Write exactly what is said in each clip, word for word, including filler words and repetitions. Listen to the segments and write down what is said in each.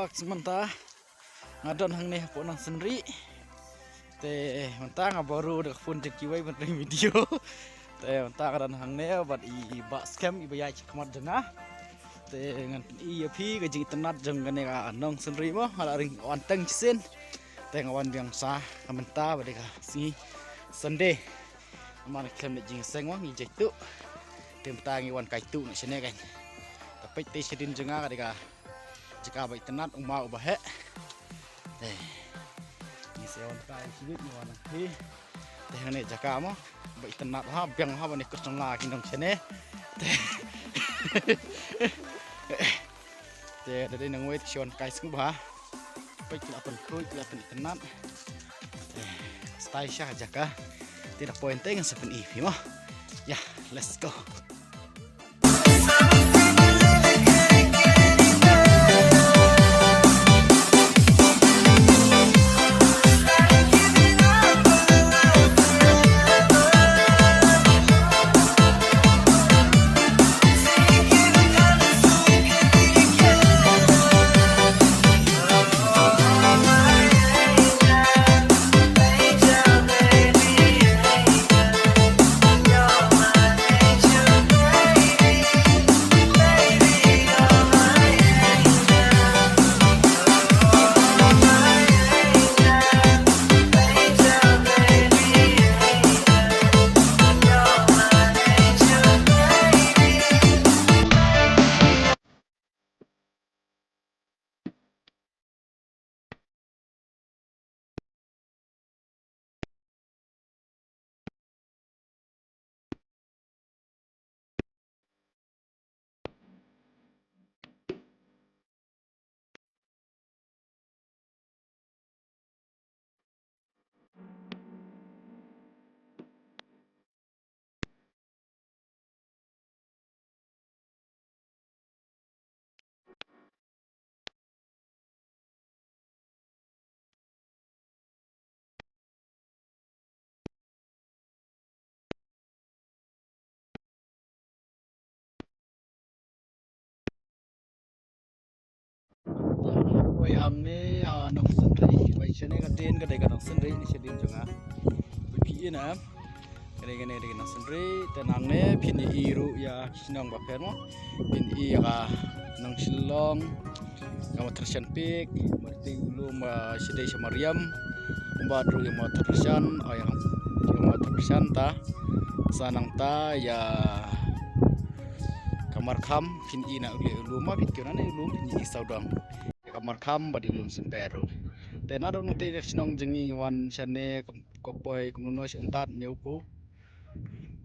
Mynta nga don hangne hapoh Nongsynrih. Te mynta nga borrow da ka phone jong kiwei ban ring video. Te mynta nga don hangne bad i, i Bah Skhem iba ïaid shakhmat jong nga. Te ngan pyni ïa phi ka jingitynnad jong kane ka Nongsynrih mo, nga la ring wan tang shisien. Te nga wan biang sa ka mynta ba dei ka sngi Sunday. Namar khlem leit jingïaseng mo ngi jaituh. Te mynta ngi wan kaituh na shane kan. Te peit te shadien jong nga ka dei ka jaka ba itynnad, u maw uba heh. Te ngi sa wan kai shuh ngi wan hi. Te hangne jaka mo ba itynnad ha, biang ha ba ne kut jong la ki nong shane. Te te da dei nang wei te shu wan kai sngewbha. Peit ki la pynkhuid, ki la pynitynnad. Te stai sha jaka. Te da poi te ngan sa pyni phi mo. Ya, let's go. Wei hangne, ah, Nongsynrih. Wei shane ka dien ka dei ka Nongsynrih, ne shadien jong nga. Wei phi ïa na. Kane kane dei ka Nongsynrih, te nangne phin ïohi ruh ïa ki shnong bapher mo. Phin ïohi ïa ka Nongshillong, ka Mawthadraishan Peak, bad te u lum, ah, shadei sha Mariam, bad ruh ïa Mawthadraishan, oh ïa ka, ïa Mawthadraishan ta, sa nangta ïa ka Markham, phin ïohi na u lum, ma phin kiew na ne u lum, phin ïohi sawdong. Ïa ka Markham bad ïa u lum Symper ruh. Te naduh nangta shnong jong ngi wan shane, ka poi kumno sha Umtat, hynñiewphew,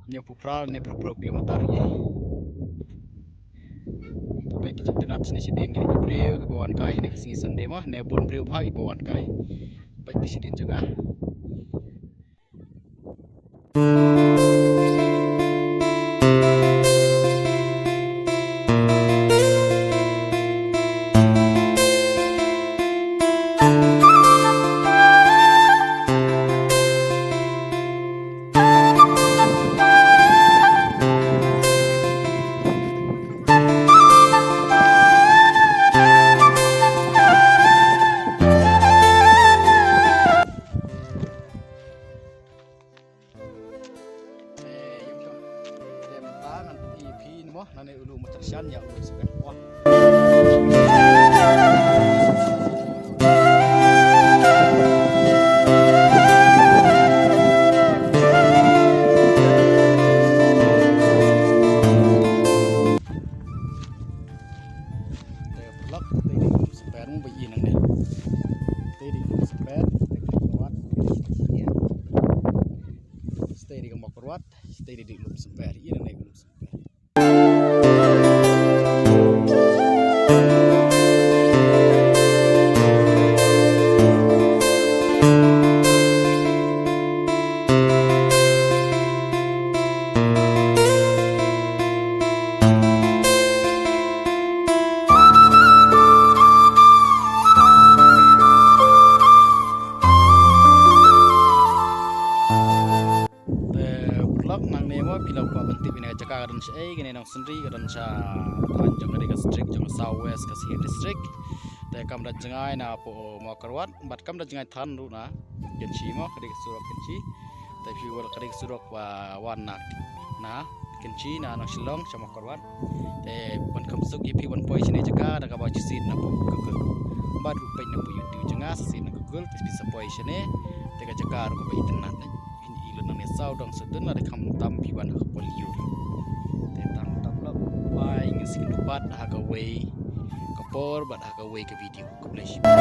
hynñiewphew phra ne phraphew kilometer ïa. Peit ki jingtynnad shane shadien ïa ki briew kiba wan kai ne ka sngi Sunday mo, ne bun briew bha kiba wan kai. Peit ki shadien jong nga. Te ïa phi, te mynta ngan pyni ïa phi mo, nangne u lum Mawthadraishan ïa u lum Symper. Wah. Te paralok, te dei u lum Symper mo ba ïohi nangne. Te dei u lum Symper, te ka Mawkyrwat. Te dei ka Mawkyrwat, te dei u lum Symper. Ïohi nangne u lum Symper. Te paralok, nangne mo phi la kwah ban tip ïa kane ka jaka ka don shaei, kane Nongsynrih ka don sha thaiñ jong kane ka district jong South West Khasi Hills District. Te kam da jngai na hapoh Mawkyrwat bad kam da jngai than ruh na Kynshi mo, ka dei ka surok Kynshi. Te phi wan ka dei ka surok ba wan na, na Kynshi na Nongshillong sha Mawkyrwat. Te ban kham suk ïa phi ban poi shane jaka da kaba ju siew na hapoh Google. Bad u peit na hapoh YouTube jong nga sa siew na Google, te phi sa poi shane. Te ka jaka ruh kaba itynnad ne. Phin ïohi lut nangne sawdong sawdong lada khamtam phi wan ha ka por lyiur. Te tang tam lok, bye, ngin sa ïakynduh pat ha kawei ka por bad ha kawei ka video. Khublei shibun.